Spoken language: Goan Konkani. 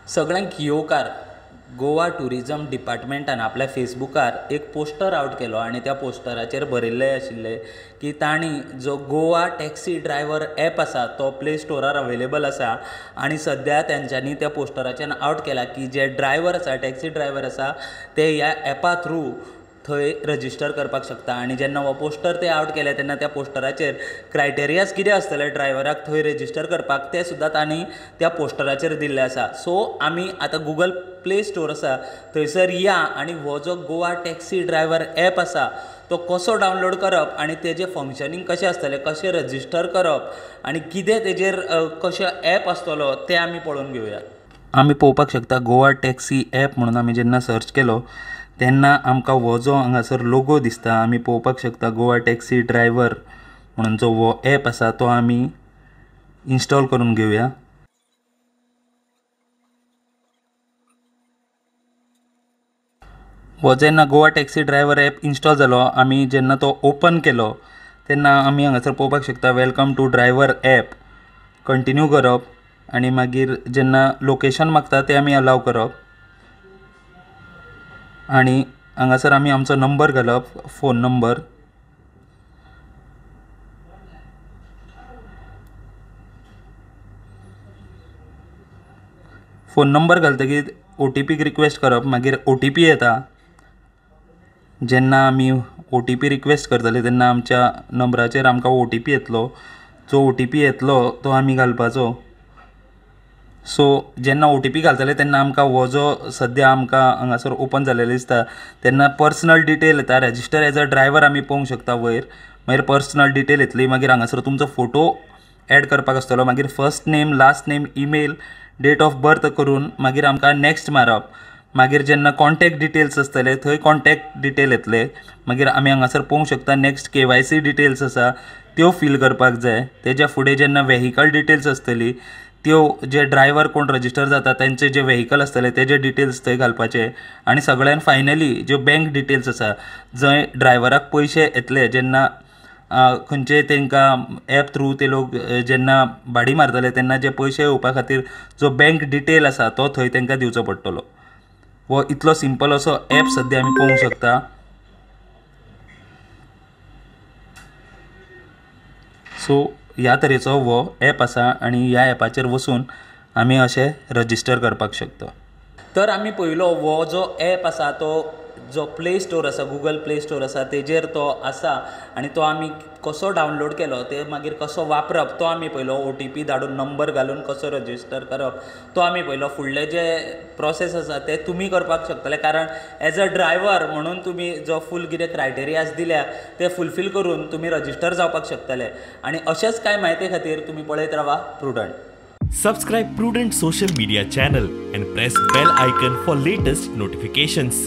सगळ्यांक येवकार. गोवा ट्युरिजम डिपार्टमेंटान आपल्या फेसबुकार एक पोस्टर आवट केलो आनी त्या पोस्टराचेर बरयल्लें आशिल्लें की तांणी जो गोवा टॅक्सी ड्रायव्हर एप आसा तो प्ले स्टोरार अवेलेबल आसा आनी सद्या तेंच्यांनी त्या पोस्टराचेर आवट केला की जे ड्रायव्हर आसा, टॅक्सी ड्रायव्हर आसा, ते ह्या एपा थ्रू थंय रजिस्टर करपाक शकता. आनी जेन्ना हो पोस्टर ते आवट केले तेन्ना त्या पोस्टराचेर क्रायटेरियाज कितें आसतले ड्रायव्हराक थंय रजिस्टर करपाक तें सुद्दां तांणी त्या पोस्टराचेर दिल्लें आसा. सो आमी आतां गुगल प्ले स्टोर आसा थंयसर या आनी हो जो गोवा टॅक्सी ड्रायव्हर एप आसा तो कसो डावनलोड करप आनी तेजें फंक्शनींग कशें आसतलें, कशें रजिस्टर करप आनी कितें तेजेर कशें एप आसतलो तें आमी पळोवन घेवया. आमी पळोवपाक शकता गोवा टॅक्सी एप म्हणून आमी जेन्ना सर्च केलो तेन्ना आमकां हो जो हांगासर लोगो दिसता, आमी पळोवपाक शकता गोवा टॅक्सी ड्रायव्हर म्हणून जो हो एप आसा तो आमी इन्स्टॉल करून घेवया. हो जेन्ना Goa taxi driver app install जालो, आमी जेन्ना तो ओपन केलो तेन्ना आमी हांगासर पळोवपाक शकता welcome to driver app, continue करप आनी मागीर जेन्ना लोकेशन मागता तें आमी अलाव करप आनी हांगासर आमी आमचो नंबर घालप, फोन नंबर. फोन नंबर घालतकीर ओ टी पीक रिक्वेस्ट करप, मागीर ओ टी पी येता. जेन्ना आमी ओ टी पी रिक्वेस्ट करतले तेन्ना आमच्या नंबराचेर आमकां ओ टी पी येतलो, जो ओ टी पी येतलो तो आमी घालपाचो. सो जेन्ना ओ टी पी घालतले तेन्ना आमकां हो जो सद्या आमकां हांगासर ओपन जालेलो दिसता तेन्ना पर्सनल डिटेल येता. रजिस्टर एज अ ड्रायव्हर आमी पळोवंक शकता वयर, मागीर पर्सनल डिटेल येतली, मागीर हांगासर तुमचो फोटो एड करपाक आसतलो, मागीर first name, last name, email, date of birth करून मागीर आमकां नॅक्स्ट मारप. मागीर जेन्ना कॉन्टॅक्ट डिटेल्स आसतले थंय कॉन्टॅक्ट डिटेल येतले, मागीर आमी हांगासर पळोवंक शकता नॅक्स्ट KYC details आसा त्यो फील करपाक जाय. तेज्या फुडें जेन्ना वेहिकल डिटेल्स आसतली त्यो जे ड्रायव्हर कोण रजिस्टर जाता तेंचे जे वेहिकल आसतले तेजे डिटेल्स थंय घालपाचे आनी सगळ्यान फायनली ज्यो बँक डिटेल्स आसा जंय ड्रायव्हराक पयशे येतले जेन्ना खंयचे तांकां एप थ्रू ते लोक जेन्ना भाडी मारतले तेन्ना जे पयशे येवपा खातीर जो बँक डिटेल आसा तो थंय तांकां दिवचो पडटलो. हो इतलो सिंपल असो एप सद्या आमी पळोवंक शकता. सो ह्या तरेचो हो एप आसा आनी ह्या एपाचेर वचून आमी अशें रजिस्टर करपाक शकता. तर आमी पयलो हो जो एप आसा तो जो प्ले स्टोर आसा, गुगल प्ले स्टोर आसा तेजेर तो आसा आनी तो आमी कसो डावनलोड केलो, ते मागीर कसो वापरप तो आमी पयलो, ओ टी पी धाडून नंबर घालून कसो रजिस्टर करप तो आमी पयलो. फुडले जे प्रोसेस आसा ते तुमी करपाक शकतले, कारण एज अ ड्रायव्हर म्हणून तुमी जो फूल कितें क्रायटेरियाज दिल्या ते फुलफील करून तुमी रजिस्टर जावपाक शकतले. आनी अशेंच कांय म्हायती खातीर तुमी पळयत रावा Prudent. Subscribe Prudent social media channel and press bell icon for latest notifications.